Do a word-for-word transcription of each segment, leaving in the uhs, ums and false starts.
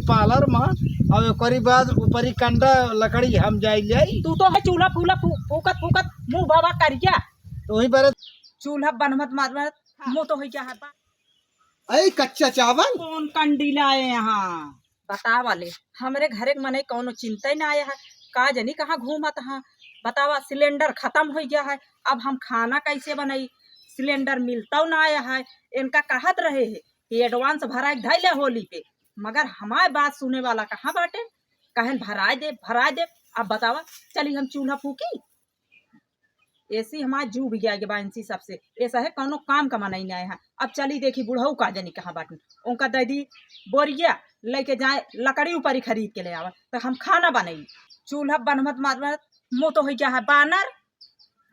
पालर मा, और ओकरी बाद ऊपरी कंडा लकड़ी हम जाई ले आई। तू तो है चूल्हा फूला फू-, फूकत फूकत मुंह बाबा करिया। तो वही बारे चूल्हा बनमत मारमत हाँ। मुंह तो हो गया है बा। ऐ कच्चा चावल? कौन कंडी लाए यहाँ? बतावा ले, हमरे घरे के मनई कौनो चिंता ही ना आया है। का जनी कहाँ घूमत हाँ? बतावा, सिलेंडर खत्म हो गया है, अब हम खाना कैसे बनाई? सिलेंडर मिलता ना आया है। इनका कहत रहे है कि एडवांस भरा के धैले होली पे, मगर हमार बात सुने वाला कहाँ बाटे? कहन भराए दे, भराए दे। अब बतावा, चली हम चूल्हा फूकी? ऐसी हमार जू भी आगे बा इनसी सबसे, ऐसा है कौनो काम का मनई नहीं है। अब चली देखी बुढ़ऊ का जनी कहाँ बाटन, उनका दे दी बोरिया, लेके जाए लकड़ी ऊपरी खरीद के ले आवा, तो हम खाना बनाई। चूल्हा बनमत मारमत मुँह तो हो गया है बानर।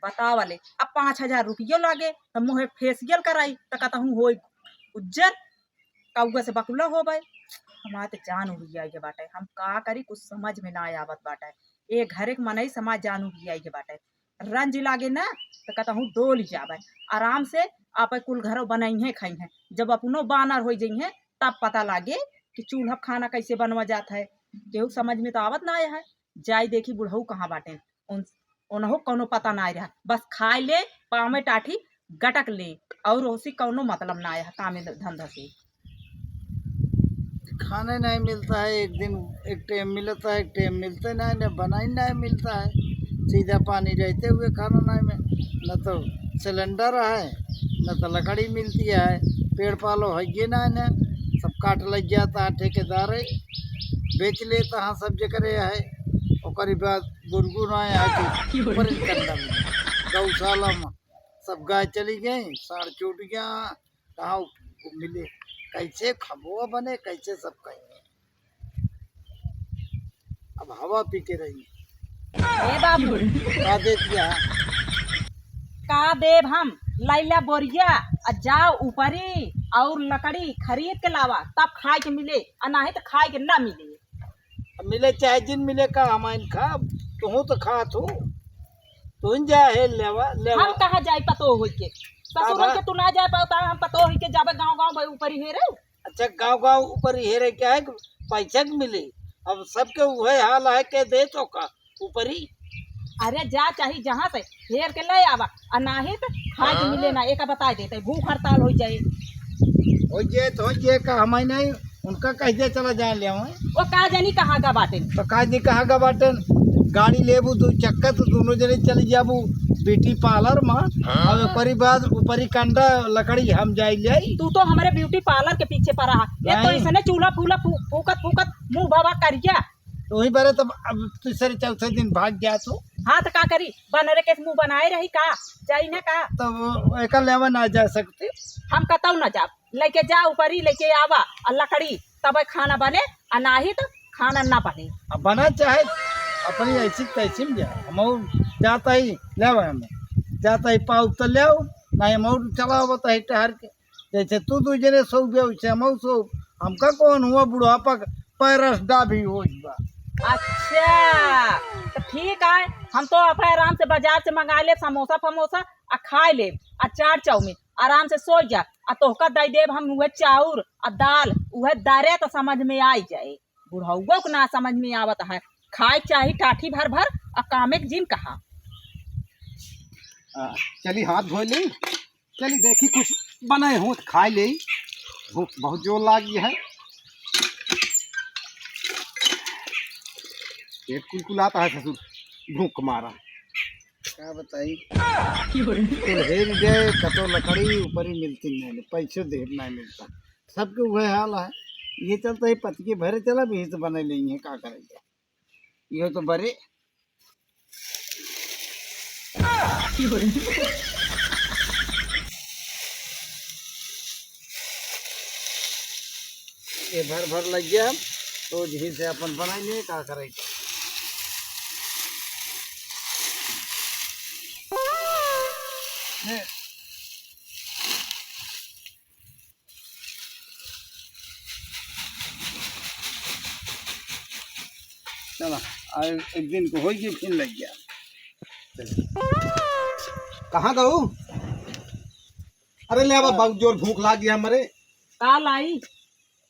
बतावा ले, अब पाँच हजार रुपयो लागे तो मुँहे फेसियल कराई तो कहता हूँ होई उज्जर, कौआ से बकुला हो भाई। हमार तो जान उबियाई के बाटे, हम का करी, कुछ समझ में ना आवत बाटे। ए घरे के मनई समाज जान उबियाई के बाटे। रंज लागे ना, तो कहता हूँ डोल जावे। आराम से आप कुल घरो बनइहें, खइहें। जब अपनो बानर हो जइहें, तब पता लागे कि चूल्हा खाना कैसे बनवा जात है। केहू समझ में तो आवत ना आया है। जाई देखी बुढ़ऊ कहाँ बाटे। उन, उनहु कौनो पता ना रहा। बस खाए ले, पाँव में टाठी गटक ले, और ओसी कौनो मतलब ना आया है कामे धंधा से। खाने नहीं मिलता है, एक दिन एक टाइम मिलता है, एक टाइम मिलते नहीं, न बनाई नहीं मिलता है। सीधा पानी रहते हुए खाना नहीं में, न तो सिलेंडर है, न तो लकड़ी मिलती है, पेड़ पालो है ये नहीं, न सब काट लग जाता है ठेकेदार है, बेच लेता है सब जकरे है। ओकरी बाद गुरगुर आए है कि ऊपर ही कंडा में, गौशाला में सब गाय चली गई, साँड़ छूट गया, कहाँ उ-, उ मिले, कैसे खबुआ बने, कैसे सब कहेंगे। अब हवा पी के रही। ए बाबू। का दे दिया? का देब हम? लैला बोरिया, आ जाओ ऊपरी और लकड़ी खरीद के लावा, तब खाए के मिले, आ नाही तो खाए के ना मिले। अब मिले चाहे जिन मिले, का हम आइन खाब? तुहू तो खात हो, तुहन जा हे लेवा, लेवा। हम कहाँ जाई पतोह होई के? ससुर आबा। होई के तू ना जाए पाओ, ता हम पतोह होई के जाबे गाँव गाँव भाई ऊपरी हेरे। अच्छा, गाँव गाँव ऊपरी हेरे क्या है? पैसा के मिले। अब सबके उहे हाल है, के दे तो का ऊपरी। अरे जा चाही जहाँ से हेर के ले आवा, आ नाही तो खाए के मिले ना, एका बताए देते, भूख हड़ताल हो जाए। हो जे तो हो जे का हम नहीं, उनका कह दे चला जाए ले आवे। वो का जानी कहाँ का बाटे। तो का जी कहाँ का बाटे, गाड़ी लेबू दो चक्कर तो दोनों जने चली जाबू ब्यूटी पार्लर में, हाँ। और ऊपरी बाद ऊपरी कंडा लकड़ी हम जाई ले आई। तू तो हमारे ब्यूटी पार्लर के पीछे पड़ा है। ये तो नहीं। इसने चूल्हा फूला फू-, फूकत फूकत मुंह बाबा करिया। तो वही बारे तब अब तीसरे चौथे दिन भाग गया तू। हाँ, तो का करी, बनरे के मुंह बनाए रही का, जाई ना का? तब एका लेवा ना जा सकते। हम कतौ ना जाब, लेके जा ऊपरी लेके आवा, आ लकड़ी, तब खाना बने, आ नाही तो खाना ना बने। अब बना चाहे अपनी ऐसी तैसी में जा, हम जाता ही लेवा, हम जाता ही पाऊ तो ले, नहीं हम चलावत है टहर के। जैसे तू दू जने सो गया, वैसे हम सो। हमका कौन हुआ बुढ़ापा का पैरस डा भी हो बा। अच्छा, तो ठीक है, हम तो आप आराम से बाजार से मंगा ले समोसा फमोसा, आ खाए ले, आ चाट चाउमीन, आराम से सो जा। आ तोहका दे देब हम उहे चाउर आ दाल, उहे दरे तो समझ में आई जाए। बुढ़ौगो को ना समझ में आवत है, खाए चाही टाठी भर भर, आ कामे के जिन कहा। आ, चली हाथ धो ली। चली देखी कुछ बनाए हो तो खाए ले। भूख बहुत जोर लागी है। पेट कुलकुलाता है ससुर, भूख मारा। का बताई? कुल हेर गए, कतो लकड़ी ऊपरी मिलती नहीं, पैसे देर नहीं मिलता। सबके वह हाल है। ये चलता है पति के भरे चला भी तो बने लेंगे, का करेंगे? ये तो बरे ये भर भर लग गया, तो यही से अपन बनाई लिए, का करे। चला, आ एक दिन को होई के फिर लग गया। कहाँ गऊ? अरे ले आवा, हाँ। बहुत जोर भूख लाग गया हमरे। का लाई?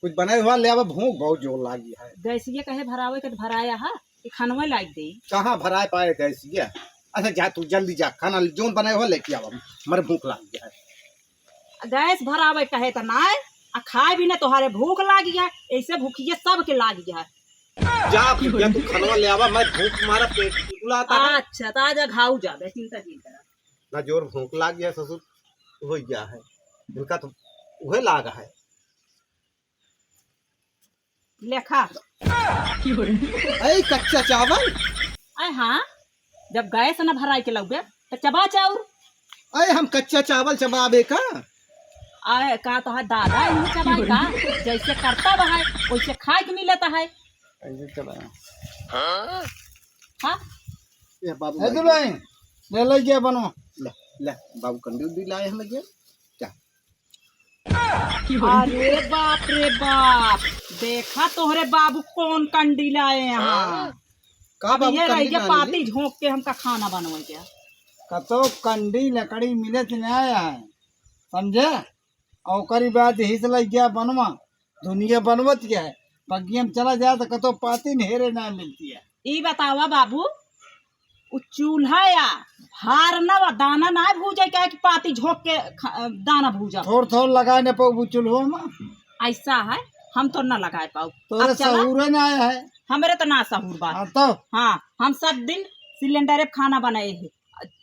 कुछ बनाए हुआ ले आवा, भूख बहुत जोर लागी है। गैसिया कहे भरावे के तो भराया हा, कि खानवा लाग दे। कहाँ भराए पाए गैसिया? अच्छा जा तू जल्दी जा, खाना जोन बनाए हुआ लेके आवा, हमारे भूख लागी है। गैस भरावे कहे त नाय, आ खाए भी ना, तोहरे भूख लागी है, ऐसे भूखिए सबके लागी है। जा भैया तू खानवा ले आवा, मैं भूख मारा पेट कुलकुलाता है। अच्छा, तो आजा घाऊ जाबे, चिंता जिन करा। ना जोर भूख लागी है ससुर, हो गया है इनका तो, वह लाग है। लेखा। ऐ कच्चा चावल। ऐ हाँ, जब गैस न भराई के लौगे, त चबा चाउर। ऐ हम कच्चा चावल चबाबे का? ऐ का तो है दादा, इन्हें चबाई का? जैसे करता है, वैसे खाए के मिलता है। ऐसे चबाया। हाँ? ये बाबू ए भाई। दुल्हन, ले ले गया बनवा। ले, ले, बाबू कंडी उंडी लाए हम गया। क्या? अरे बाप रे बाप, देखा तोहरे बाबू कौन कंडी लाए यहाँ। का अब बाबू ये रह कंडी गया लाने पाती झोंक के हमका खाना बनवे गया। कतो कंडी लकड़ी मिलत ना है, समझे? और ओकरी बाद यही से लग गया बनवा, दुनिया बनवत गया है। बगिया में चला जाए तो कतो पाती न हेरे ना मिलती है। ई बतावा बाबू, उ चूल्हा या भार ना बा, दाना ना भूजे, काहे कि पाती झोंक के खा-, दाना भूजा। थोड़ थोड़ लगाए न पाऊ चूल्हो में। ऐसा है, हम तो ना लगाए पाऊ। तोरे अब चला। सहूरे ना आया है। हमरे तो ना सहूर बा। हाँ तो। हाँ, हम सब दिन सिलेंडर पे खाना बनाए है,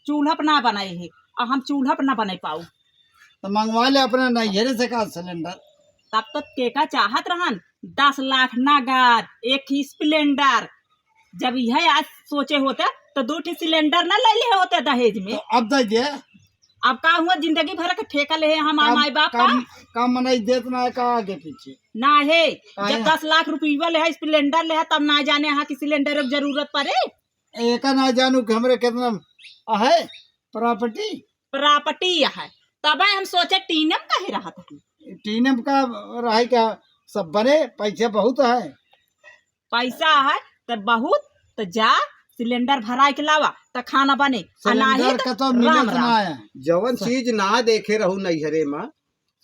चूल्हा पे ना बनाए है, और हम चूल्हा पे ना बने पाऊ। तो मंगवा ले अपने नैहरे से का सिलेंडर। तब तो केका चाहत रहन, दस लाख नगद, एक ही स्प्लेंडर। जब यह आज सोचे होते, तो दो ठे सिलेंडर ना ले ले होते दहेज में। तो अब दे दे। अब का हुआ, जिंदगी भर के ठेका ले हम आ काम, माई बाप का? काम, काम मनाई देत ना है का आगे पीछे? ना है। काहे? जब दस लाख रुपया ले है, स्प्लेंडर ले है, तब ना जाने यहाँ की सिलेंडर की जरूरत पड़े। एका ना जानू कि हमरे कितना है प्रॉपर्टी। प्रॉपर्टी है, तबे हम सोचे टीनम काहे रहत हई। टीनम का रहे क्या, सब बने, पैसे बहुत है। पैसा है त बहुत, त जा सिलेंडर भराए के लावा, त खाना बने, आ नाहीं सिलेंडर त का तो राम मिलत राम। ना है। जवन स- चीज ना देखे रहू नैहरे में,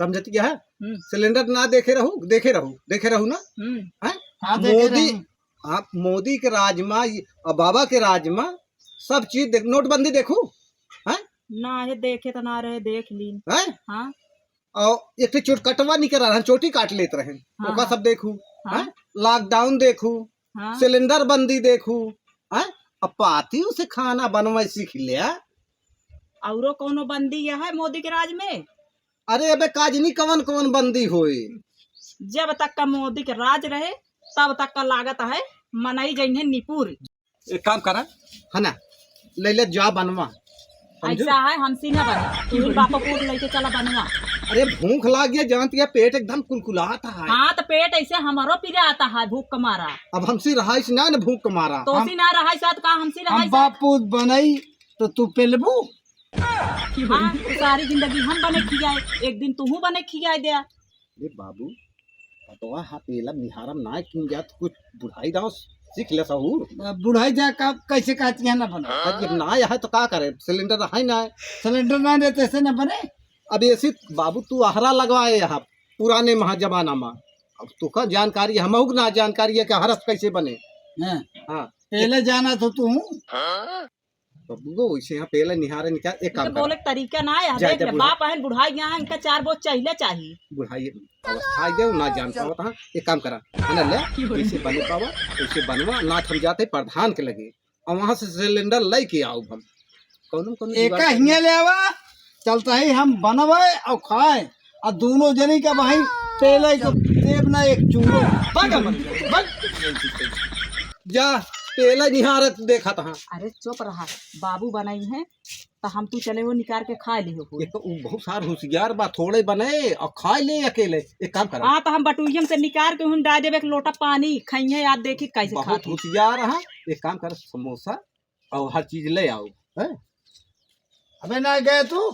समझत क्या है? हम्म। सिलेंडर ना देखे रहू, देखे रहू, देखे रहू ना? हम्म। हैं? हाँ, देखे मोदी, रहू। आप मोदी के राज में, ये, और बाबा के राज में सब चीज देख, नोटबंदी देखू, हैं? ना है, देखे तो ना रहे, देख लीन। हैं? हाँ। और एक ठे चोट कटवा निकल रहा है, चोटी काट लेत रहे, हाँ, ओका हाँ। सब देखू, हाँ। हैं? लॉकडाउन देखू, हाँ। सिलेंडर बंदी देखू, हैं? अब पातियों से खाना बनवे सीख लिया। औरो कौनो बंदी यह है मोदी के राज में? अरे अबे काजनी कवन कवन बंदी होए? जब तक का मोदी के राज रहे, तब तक का लागत है मनई जइहे निपुर। एक काम करा, है ना, ले ले जा बनवा, समझू? ऐसा है, हमसे ना बने, तू ही बापा को लेके चला बनवा। अरे भूख लाग गया, जानती है, पेट एकदम कुलकुलात है। हाँ, तो पेट ऐसे हमारो पिरात है, भूख का मारा। अब हमसे रहाइश ना, ना भूख का मारा। तो हम, सी ना रहाइश, तो का हमसे हम रहाइश? बाप पूत बनई, तो तू पेलबू? हाँ, तो सारी जिंदगी हम बने खियाए, एक दिन तू बने खियाए दे। अरे बाबू, पतवा हा पेला निहारम ना किन जात, कुछ बुढ़ाई दाव सीख ले सहूर। अब बुढ़ाई जा का, कैसे कहती है ना बना? अब जब ना है तो का करे, सिलेंडर है ना। सिलेंडर ना देते से ना बने। अब ऐसी बाबू तू अहरा लगवाए यहाँ पुराने महा जमाना में, अब तुका जानकारी, हमहू के ना जानकारी है कि अहरस कैसे बने। हाँ। हाँ। पहले जाना तो तू। बबुआ, वैसे यहाँ पहले निहारे निकाल, एक काम तो करा। बोले के तरीका ना है, जा, देख जा, ले, बुढ़ा। बाप अहन, बुढ़ाई यहाँ, इनका चार बोझ चाहिए चाहिए। बुढ़ाई अवस्था आ गया, ना जान पावत हाँ, एक काम करा, है ना, ले, जैसे बने पावा, वैसे बनवा, ना हम जाते प्रधान के लगे, और वहाँ से सिलेंडर लेके आओ हम। कौनो, कौनो एका जुगाड़ हियाँ ले आवा, चलता ही हम बनवाए और खाए, आ दोनों जनी का वहीं पेले को देब ना एक चूरो। भाग हमर, भाग। जा, पेले निहारत देखत हाँ। अरे चुप रहा, बाबू बनाई है, तो हम तू चले हो निकाल के खा लियो हो। ये तो उ बहुत सार होशियार बा, थोड़े बने और खा ले अकेले। एक काम करा। हाँ, तो हम बटुइयम से निकाल के उन डाल देबे एक लोटा पानी, खाइए यार, देखी कैसे बहुत खाती। होशियार है। एक काम कर, समोसा और हर चीज ले आओ, हैं? अबे ना गए तू,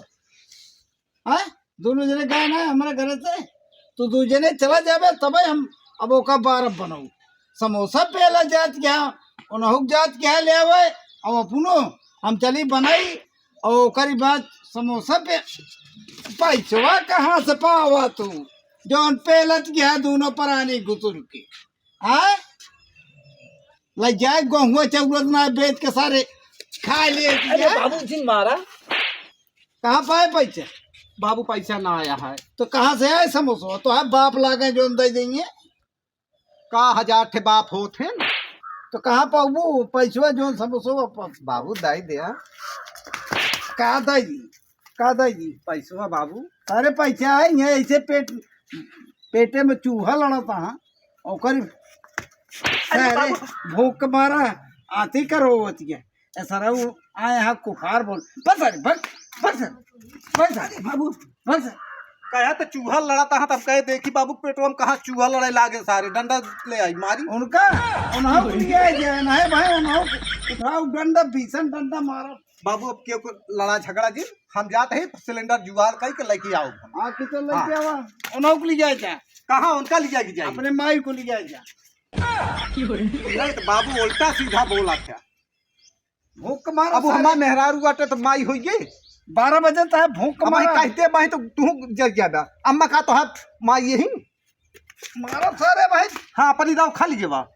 हैं? दोनों जने गए ना हमारे घर से, तू दो जने चला जाबे, तबे हम अब ओका बार बनाऊ। समोसा पहला जात गया, उनहुक जात गया ले आवे, अब अपनो हम चली बनाई, और ओकरी बाद समोसा पे पैसवा कहाँ से पावा तू? जौन पेलत के है दोनों परानी गुतुर के। हाँ, ले जाए गहुआ चौरत ना बेच के सारे खा ले। अरे बाबू जिन मारा। कहाँ पाए पैसा? बाबू पैसा ना आया है। तो कहाँ से आए समोसा? तो है बाप लागे जौन दे देंगे। का हजार ठे बाप होत हैं? तो कहाँ पाबू पैसवा जौन समोसा प-, बाबू दाई दे, हाँ? का दाई जी? का दाई जी? पैसवा बाबू। अरे पैसा है, ये ऐसे पेट, पेटे में चूहा लड़ता, हाँ? ओकर अरे सारे बाबू। भूख मारा, आती करो होती है। ए सारा वो आए हाँ कुफार बोल। बस अरे, बस, बस, बस अरे बाबू, बस। कहा तो चूहा लड़ता है, तब कहे देखी बाबू पेटवा में कहाँ चूहा लड़े लागे सारे, डंडा ले आई मारी। उनका, उन्हों को लिया है, नहीं भाई, उन्हों को उठाओ डंडा, भीषण डंडा मारो। बाबू अब क्यों को लड़ा झगड़ा जी, हम जाते हैं सिलेंडर जुगाड़ करके लेके आओ। हाँ, किचन लेके हाँ। आवा, उन्हों को ले जाए जा। कहाँ उनका ले जाएगी जाएगी? अपने माई को ले जाए जा। नहीं तो बाबू उल्टा सीधा बोला था। भूख मारा अब सारे। हमार मेहरारू बाटे तो माई होइए। बारह बजे तो है भूख अब मारा। कहते माई तो तू जर जाबा। अम्मा का तो हाथ माई यही। मारा सारे भाई। हाँ, अपनी दाव खा लीजिए बा।